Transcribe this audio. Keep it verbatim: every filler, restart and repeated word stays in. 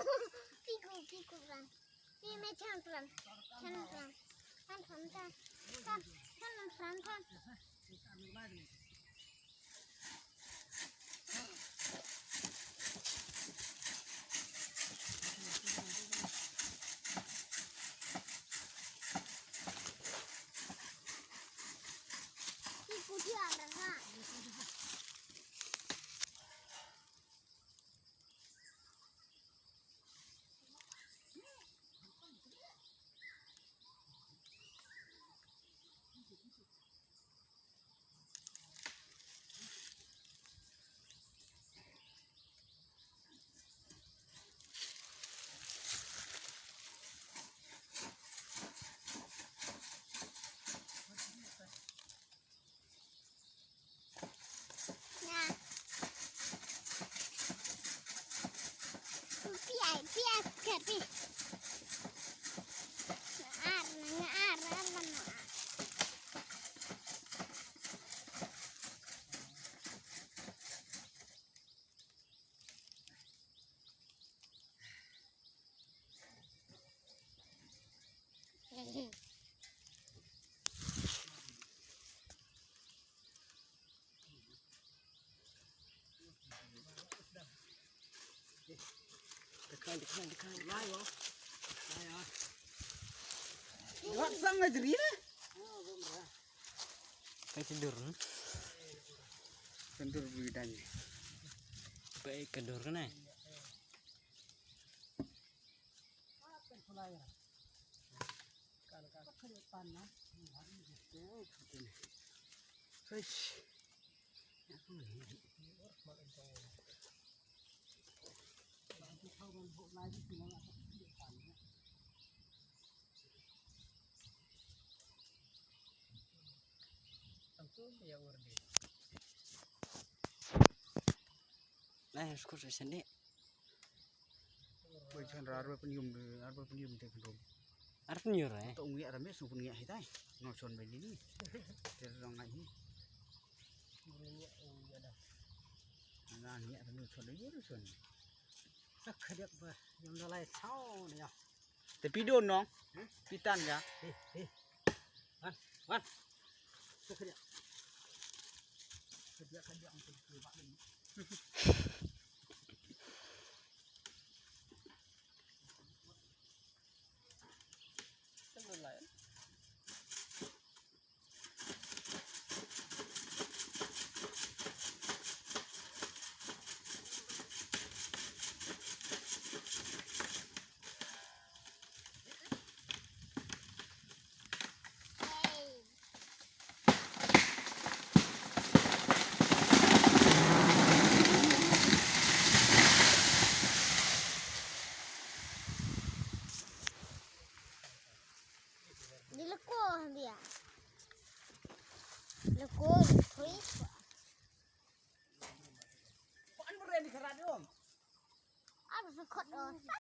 Piku, piku ran. Pi me chan ran. Chan ran. Chan ran, chan. Chan, chan ran, chan. Piku dia ran ha. Na. Piai, piai, kati. Nga ar, nga ar, ar, nga ar. Tekan, tekan, tekan. Lai, oh. Lai, oh. Wat sang aja ni, eh? Ka tidur, hmm? Kendur bidang. Baik, kendur kan, eh? Lai, skut sendek. Bai chan ra arba pynïum de, arba pynïum de khynrung. Ar pynïur, eh? To ngiak ra me, shu pynïak hitai. Ngo chon bai ni ni. Ter rong ngai hi. Ngiak ra me chon de, yur chon. Sa khadiak ba, yam da lai chao ne ya. Te phi don nong? Hmm? Phi tan ya? Hi, hi. Wan, wan. Sa khadiak. Khadiak, khadiak, ang tu ba ni. Di leko dia. Leko, thui. Pan beren di kerat dong. Aduh, sekot, oh.